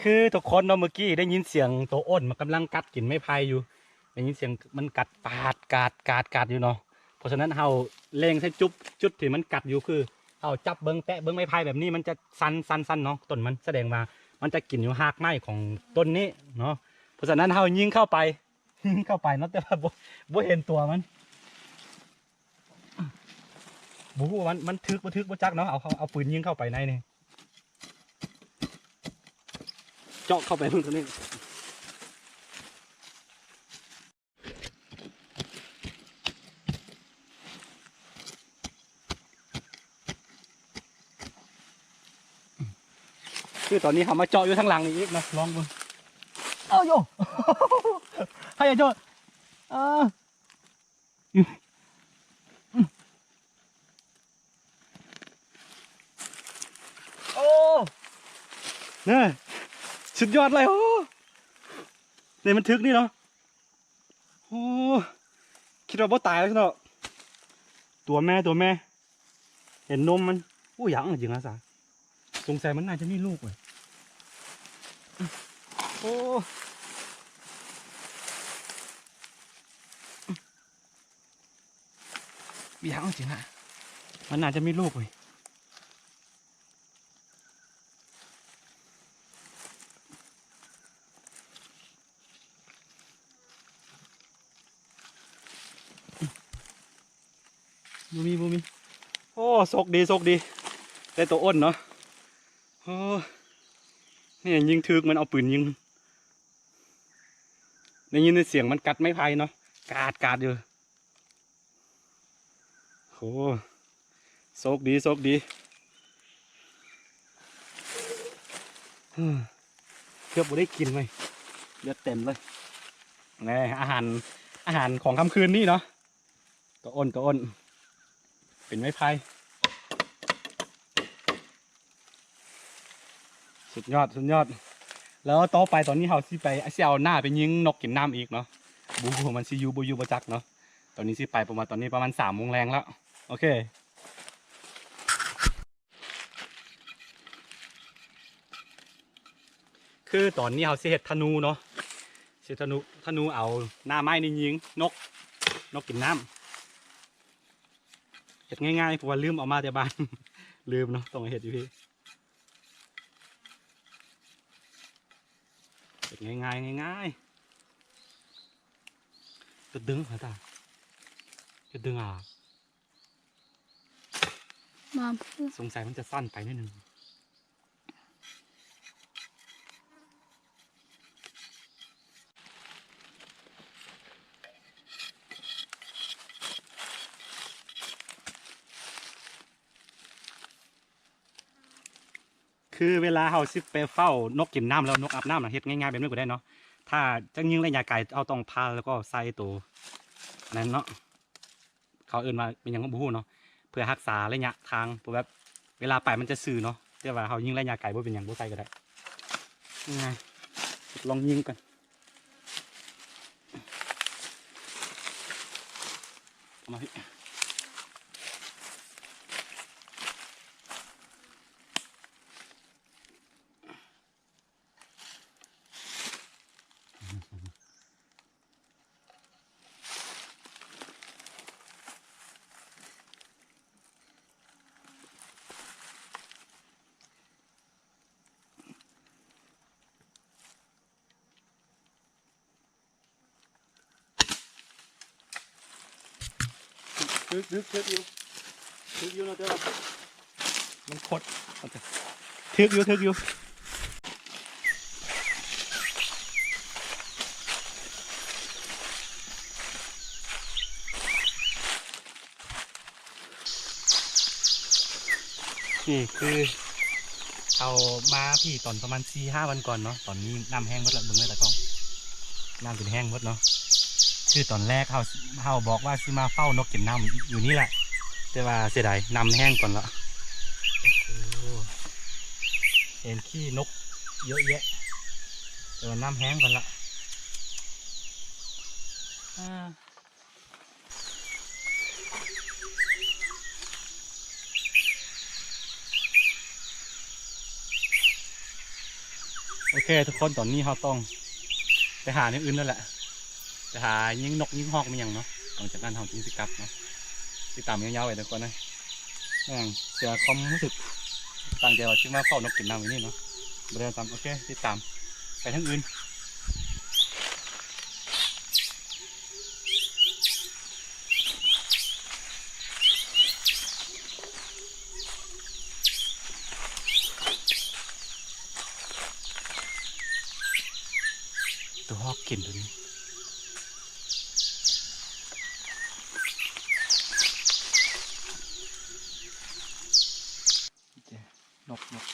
ຄືທຸກຄົນເນາະ ເມື່ອກີ້ໄດ້ຍິນສຽງໂຕໂອ້ນມັນກຳລັງກັດກິນໄມ້ໄຜ່ຢູ່ ໄດ້ຍິນສຽງມັນກັດປາດກາດກາດກາດຢູ່ເນາະ. ເພາະສະນັ້ນເຮົາເລັງໃສ່ຈຸດ ຈຸດທີ່ມັນກັດຢູ່ ຄືເຮົາຈັບເບິ່ງ ແຕະເບິ່ງໄມ້ໄຜ່ແບບນີ້ ມັນຈະສັ່ນໆໆເນາະ ຕົ້ນມັນ ສະແດງວ່າມັນຈະກິນຢູ່ຮາກໄມ້ຂອງຕົ້ນນີ້ເນາະ. ເພາະສະນັ້ນເຮົາຍິງເຂົ້າໄປ ຍິງເຂົ້າໄປເນາະ ແຕ່ວ່າບໍ່ ບໍ່ເຫັນຕົວມັນ. ບໍ່ຮູ້ວ່າມັນ ມັນຖືກບໍ່ຖືກບໍ່ຈັກເນາະ. ເອົາ ເອົາ ເອົາປືນຍິງເຂົ້າໄປໃນນີ້ ເຈາະເຂົ້າໄປເບິ່ງຕົວນີ້. ຄືຕອນນີ້ເຮົາມາເຈາະຢູ່ທາງຫຼັງນີ້ອີກເນາະ ລອງເບິ່ງ. ເອົາໂຢ ໃຫ້ໂຈດ ເອີ ໂອ້ ນີ້ ສຸດຍອດເລີຍ. ໂອ້ ນີ້ມັນຖືກນີ້ເນາະ. ໂອ້ ຄິດວ່າບໍ່ຕາຍແລ້ວເນາະ ຕົວແມ່ ຕົວແມ່. ເຫັນນົມມັນ. ໂອ້ ຢາກເອົາຈິງອາສາ ສົງໄສມັນໜ້າຈະມີລູກເວີຍ. ໂອ້ ຢາກເອົາຈິງອະ ມັນໜ້າຈະມີລູກເວີຍ. ບໍ່ມີ ບໍ່ມີ. ໂອ້ ໂຊກດີ ໂຊກດີ ໄດ້ໂຕໂອ້ນເນາະ. ໂອ້ ນີ້ຍິງຖືກ ມັນເອົາປືນຍິງ ໄດ້ຍິນແຕ່ສຽງມັນກັດໄມ້ໄຜ່ເນາະ ກາດໆຢູ່. ໂອ້ ໂຊກດີ ໂຊກດີ ເກືອບບໍ່ໄດ້ກິນເວີຍ ເລືອດເຕັມເລີຍ. ແນ່ ອາຫານ ອາຫານຂອງຄ່ຳຄືນນີ້ເນາະ ໂຕໂອ້ນ ໂຕໂອ້ນ ເປັນໄມ້ໄຜ່. ສຸດຍອດ ສຸດຍອດ. ແລ້ວຕໍ່ໄປຕອນນີ້ເຮົາຊິໄປ ຊິເອົາໜ້າໄປຍິງນົກກິນນ້ຳອີກເນາະ. ບໍ່ຮູ້ວ່າມັນຊິຢູ່ບໍ່ຢູ່ບໍ່ຈັກເນາະ. ຕອນນີ້ຊິໄປປະມານ ຕອນນີ້ປະມານສາມໂມງແລງແລ້ວ. ໂອເຄ ຄືຕອນນີ້ເຮົາຊິເຮັດທະນູເນາະ ຊິທະນູ ທະນູເອົາໜ້າໄມ້ນີ້ຍິງນົກ ນົກກິນນ້ຳ. ເຮັດງ່າຍໆ ເພາະວ່າລືມເອົາມາແຕ່ບ້ານ ລືມເນາະ ຕ້ອງເຮັດຢູ່ພີ້. ເຮັດງ່າຍໆ ງ່າຍໆ. ກະດຶງຫາຕາ ກະດຶງອາ ມາ ສົງໄສມັນຈະສັ້ນໄປໜ້ອຍໜຶ່ງ. ຄືເວລາເຮົາຊິໄປເຝົ້ານົກກິນນ້ຳ ແລ້ວນົກອາບນ້ຳນະ ເຮັດງ່າຍໆແບບນີ້ກໍໄດ້ເນາະ. ຖ້າຈະຍິງໄລຍະໄກ ເຮົາຕ້ອງພາ ແລ້ວກໍໃສ່ໂຕອັນນັ້ນເນາະ ເຂົາເອີ້ນວ່າເປັນຫຍັງບໍ່ຮູ້ເນາະ ເພື່ອຮັກສາໄລຍະທາງ ເພາະແບບເວລາໄປມັນຈະຊື່ເນາະ. ແຕ່ວ່າເຮົາຍິງໄລຍະໄກບໍ່ເປັນຫຍັງ ບໍ່ໃສ່ກໍໄດ້. ງ່າຍ ລອງຍິງກ່ອນ ເອົາມາພີ້. ຖືກ ຖືກ ຖືກຢູ່ ຖືກຢູ່ເນາະ ແຕ່ວ່າມັນຄົດ. ຖືກຢູ່ ຖືກຢູ່. ນີ້ຄືເຮົາມາພີ້ຕອນປະມານສີ່ຫ້າວັນກ່ອນເນາະ. ຕອນນີ້ນ້ຳແຫ້ງໝົດລະ ເບິ່ງເດີຕາກ້ອງ ນ້ຳຈົນແຫ້ງໝົດເນາະ. ຄືຕອນແລກເຮົາ ເຮົາບອກວ່າຊິມາເຝົ້ານົກກິນນ້ຳຢູ່ນີ້ແຫຼະ ແຕ່ວ່າເສຍດາຍນ້ຳແຫ້ງກ່ອນລະ. ໂອ້ ເຫັນຂີ້ນົກເຍາະແຍະ ແຕ່ວ່ານ້ຳແຫ້ງກ່ອນລະ. ອາ ໂອເຄທຸກຄົນ ຕອນນີ້ເຮົາຕ້ອງໄປຫາແນວອື່ນແລ້ວແຫຼະ ໄປຫາຍິງນົກຍິງຮອກແມ່ນຫຍັງເນາະ. ຫຼັງຈາກນັ້ນເຮົາຈຶ່ງຊິກັບເນາະ. ຕິດຕາມຍາວໆໄວ້ທຸກຄົນເອີຍ. ແມ່ງເສຍຄວາມຮູ້ສຶກ ຕັ້ງໃຈວ່າຊິມາເຝົ້ານົກກິນນ້ຳຢູ່ນີ້ເນາະ ບໍ່ໄດ້ຊ້ຳ. ໂອເຄ ຕິດຕາມໄປທາງອື່ນ. ໂຕຮອກກິນໂຕນີ້ ນົກ ນົກ.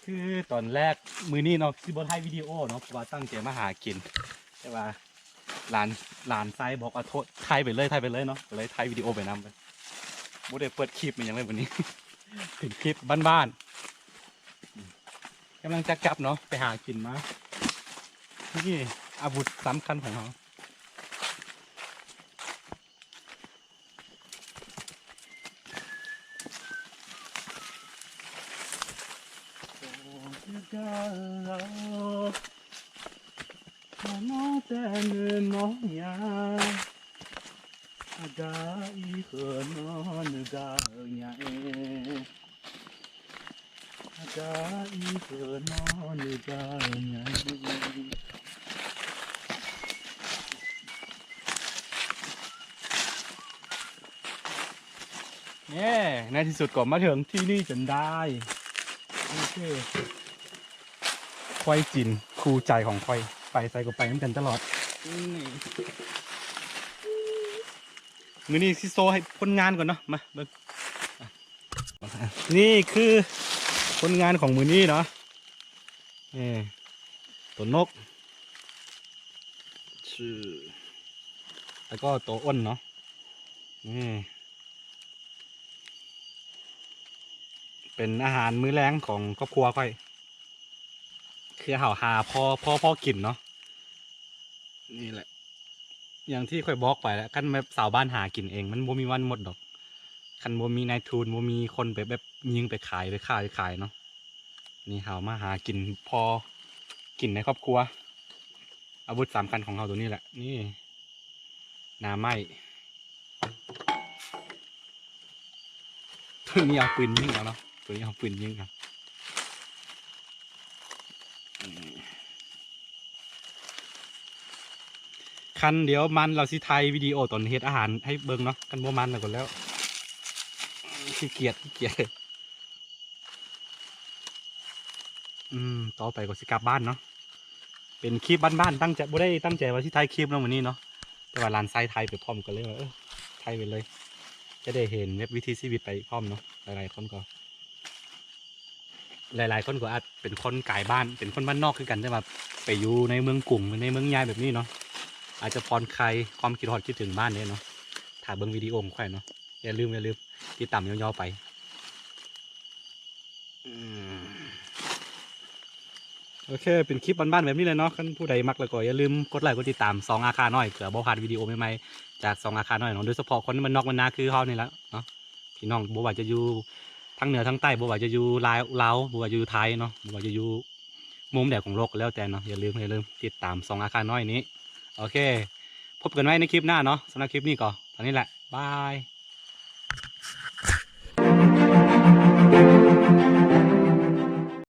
ຄືຕອນແລກມື້ນີ້ເນາະ ຊິບໍ່ຖ່າຍວິດີໂອເນາະ ເພາະວ່າຕັ້ງໃຈມາຫາກິນ ແຕ່ວ່າ ຫຼານ ຫຼານຊາຍບອກວ່າ ໂທດ ຖ່າຍໄປເລີຍ ຖ່າຍໄປເລີຍເນາະ ກໍເລີຍຖ່າຍວິດີໂອໄປນຳ ບໍ່ໄດ້ເປີດຄລິບອີ່ຫຍັງເລີຍມື້ນີ້ ເປັນຄລິບບ້ານໆ. ກຳລັງຈະກັບເນາະ ໄປຫາກິນມາ. ນີ້ອາວຸດສຳຄັນຂອງເຮົາ. ແນ່ ໃນທີ່ສຸດກໍມາເຖິງທີ່ນີ້ຈົນໄດ້. ໂອເຄ ຄວາຍຈີນຄູ່ໃຈຂອງຂ້ອຍ ໄປໃສກໍໄປນຳກັນຕະຫຼອດ. ມື້ນີ້ຊິໂຊໃຫ້ຜົນງານກ່ອນເນາະ ມາເບິ່ງ. ນີ້ຄືຜົນງານຂອງມື້ນີ້ເນາະ ນີ້ ໂຕນົກ ຊື່ ແລ້ວກໍໂຕອົນເນາະ ນີ້ ເປັນອາຫານມື້ແລງຂອງຄອບຄົວຂ້ອຍ ຄືເຮົາຫາພໍ ພໍ ພໍກິນເນາະ. ນີ້ແຫຼະ ຢ່າງທີ່ຂ້ອຍບອກໄປແຫຼະ ຄັນແບບຊາວບ້ານຫາກິນເອງ ມັນບໍ່ມີວັນໝົດດອກ ຄັນບໍ່ມີນາຍທຶນ ບໍ່ມີຄົນໄປແບບຍິງໄປຂາຍ ໄປຄ້າໄປຂາຍເນາະ. ນີ້ເຮົາມາຫາກິນພໍກິນໃນຄອບຄົວ ອາວຸດສຳຄັນຂອງເຮົາໂຕນີ້ແຫຼະ ນີ້ ໜ້າໄມ້. ໂຕນີ້ເອົາປືນຍິງເອົາເນາະ ໂຕນີ້ເອົາປືນຍິງເອົາ. ຄັນດຽວມັນ ລາວຊິຖ່າຍວິດີໂອຕອນເຮັດອາຫານໃຫ້ເບິ່ງເນາະ ຄັນບໍ່ມັນລະກໍແລ້ວ ຂີ້ກຽດ ຂີ້ກຽດ. ອືມ ຕໍ່ໄປກໍຊິກັບບ້ານເນາະ ເປັນຄລິບບ້ານໆ ຕັ້ງໃຈ ບໍ່ໄດ້ຕັ້ງໃຈວ່າຊິຖ່າຍຄລິບເນາະມື້ນີ້ເນາະ ແຕ່ວ່າຫຼານຊາຍຖ່າຍໄປພ້ອມກັນເລີຍວ່າ ເອີ ຖ່າຍໄປເລີຍ ຈະໄດ້ເຫັນແບບວິຖີຊີວິດໄປພ້ອມເນາະ. ຫຼາຍໆຄົນກໍ ຫຼາຍໆຄົນກໍອາດເປັນຄົນກາຍບ້ານ ເປັນຄົນບ້ານນອກຄືກັນ ແຕ່ວ່າໄປຢູ່ໃນເມືອງກຸງ ໃນເມືອງໃຫຍ່ແບບນີ້ເນາະ ອາດຈະຜ່ອນຄາຍຄວາມຄິດຮອດຄິດເຖິງບ້ານເດ້ເນາະ. ຖ້າເບິ່ງວິດີໂອຂອງຂ້ອຍເນາະ ຢ່າລືມ ຢ່າລືມຕິດຕາມຍາວໆໄປ. ອືມ ໂອເຄ ເປັນຄລິບບ້ານໆແບບນີ້ແຫຼະເນາະ. ຄັນຜູ້ໃດມັກແລ້ວກໍຢ່າລືມກົດໄລກົດຕິດຕາມຊ່ອງອາຄານ້ອຍ ເພື່ອບໍ່ພາດວິດີໂອໃໝ່ໆຈາກຊ່ອງອາຄານ້ອຍເນາະ. ໂດຍສະເພາະຄົນບ້ານນອກບ້ານນາຄືເຮົານີ້ແຫຼະເນາະ ພີ່ນ້ອງ ບໍ່ວ່າຈະຢູ່ທາງເໜືອທາງໃຕ້ ບໍ່ວ່າຈະຢູ່ລາວ ລາວ ບໍ່ວ່າຈະຢູ່ໄທເນາະ ບໍ່ວ່າຈະຢູ່ມຸມໃດຂອງໂລກກໍແລ້ວແຕ່ເນາະ ຢ່າລືມ ຢ່າລືມຕິດຕາມຊ່ອງອາຄານ້ອຍນີ້. ໂອເຄ ພົບກັນໃໝ່ໃນຄລິບໜ້າເນາະ. ສຳລັບຄລິບນີ້ກໍເທົ່ານີ້ແຫຼະ ບາຍ.